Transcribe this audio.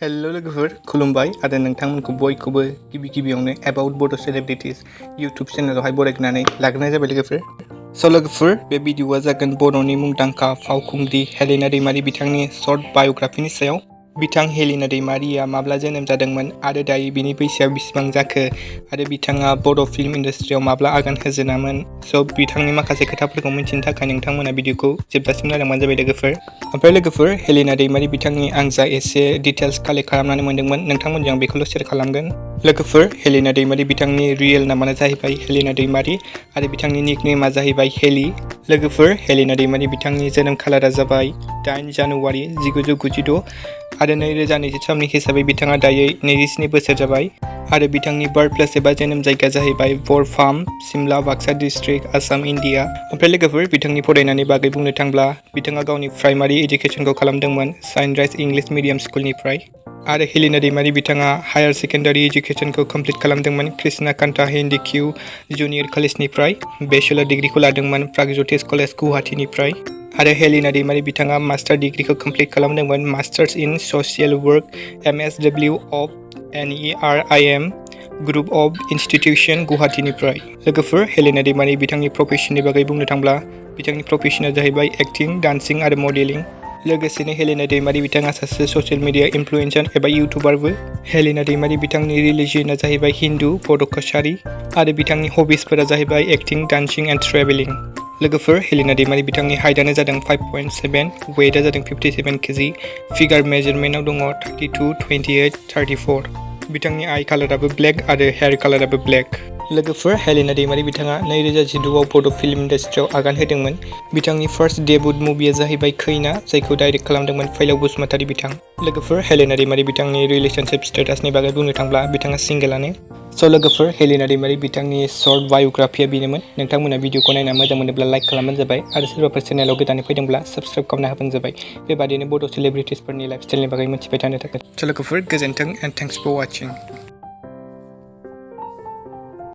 Hello लोगोफोर खुलुमबाय आरो नोंथांमोनखौ बयखौबो गिबियावनो एबाउट बड' सेलिब्रिटिज यूट्यूब चेनेलावहाय बरायनानै लाग्रोनाय जाबाय लोगोफोर। लोगोफोर बे भिडिअआ जागोन बर'नि मुंदांखा फावखुंग्रि हेलिना दैमारी बिथांनि शर्ट बाय'ग्राफिनि सायाव। बिथां हेलिना दैमारीया माब्ला जोनोम जादोंमोन आरो दायो बिनि बैसोआ बेसेबां जाखो आरो बिथाङा बर' फिल्म इन्डास्ट्रियाव माब्ला आगान होजेनामोन। बिथांनि माखासे खोथाफोरखौ मिथिनो थाखाय नोंथांमोना भिडिअखौ जोबजासिम नायलांबानो जाबाय लोगोफोर। ओमफ्राय लोगोफोर हेलिना दैमारी बिथांनि आं जा एसे डिटेल्स कालेक्ट खालामनानै मोनदोंमोन नोंथांमोनजों बेखौल' शेयार खालामगोन। लोगोफोर हेलिना दैमारी बिथांनि रियेल नामानो जाहैबाय हेलिना दैमारी आरो बिथांनि निकनेमा जाहैबाय हेलि। लोगोफोर हेलिना दैमारी बिथांनि जोनोम खालारा जाबाय 8 जानुवारि 1996 आरो 2023 हिसाबै बिथाङा दायो 27 बोसोर जाबाय आरो बिथांनि बार्थ प्लेस एबा जोनोम जायगाया जाहैबाय बरफाम सिमला बाक्सा डिस्ट्रिक्ट आसाम इन्डिया। ओमफ्राय लोगोफोर बिथांनि फरायनायनि बागै बुंनो थांब्ला बिथाङा गावनि प्राइमारि इडुकेसनखौ खालामदोंमोन सानराइज इंलिश मिडियाम स्कुलनिफ्राय आरो हेलिना दैमारी बिथाङा हायार सेकेन्डारि इडुकेसनखौ कमप्लिट खालामदोंमोन कृष्णा कान्ता हिन्दी किउ जुनियर कलेजनिफ्राय। बेचेलर डिग्रीखौ लादोंमोन प्रागज्योतिष कलेज गुवाहाटीनिफ्राय आरो हेलिना दैमारी बिथाङा मास्टार डिग्रीखौ कमप्लिट खालामदोंमोन masters in social work MSW of NERIM group of institution गुवाहाटीनिफ्राय। लोगोफोर हेलिना दैमारी बिथांनि प्रफेशननि बागै बुंनो थांब्ला बिथांनि प्रफेशना जाहैबाय एक्टिं डान्सिं आरो मडेलिं। लोगोसेनो हेलिना दैमारी बिथाङा सासे ससियेल मिडिया इनफ्लुएन्सार एबा इउटुबारबो। हेलिना दैमारी बिथांनि रिलिजियना जाहैबाय हिन्दु बड' कसारी आरो बिथांनि हबिसफोरा जाहैबाय एक्टिं डान्सिं एन्ड ट्रेभेलिं। लोगोफोर हेलिना दैमारी बिथांनि हाइटआनो जादों 5.7 वेटआ जादों 57 केजि फिगार मेजारमेन्टआव दङ 32, 28, 34। बिथांनि आइ कालाराबो ब्लेक आरो हेयार कालाराबो ब्लेक। लोगोफोर हेलिना दैमारी बिथाङा 2016आव बड' फिल्म इन्डास्ट्रियाव आगान होदोंमोन। बिथांनि फार्स्ट डेब्युट मुभिया जाहैबाय खैना जायखौ डाइरेक्ट खालामदोंमोन फैलाव बसुमतारी बिथां। लोगोफोर हेलिना दैमारी बिथांनि रिलेशनशिप स्टेटासनि बागै बुंनो थांब्ला बिथाङा सिंगेलानो। लोगोफोर हेलिना दैमारी बिथांनि शर्ट बाय'ग्राफिया बेनोमोन। नोंथांमोना भिडिअखौ नायना मोजां मोनोब्ला लाइक खालामबानो जाबाय आरो सोरबाफोर चेनेलाव गोदानै फैदोंब्ला साबस्क्राइब खालामना होबानो जाबाय बेबादिनो बड' सेलिब्रिटिसफोरनि लाइफ स्टाइलनि बागै मिथिबाय थानो थाखाय। लोगोफोर गोजोन्थों एन्ड थेंक्स फर वाचिं।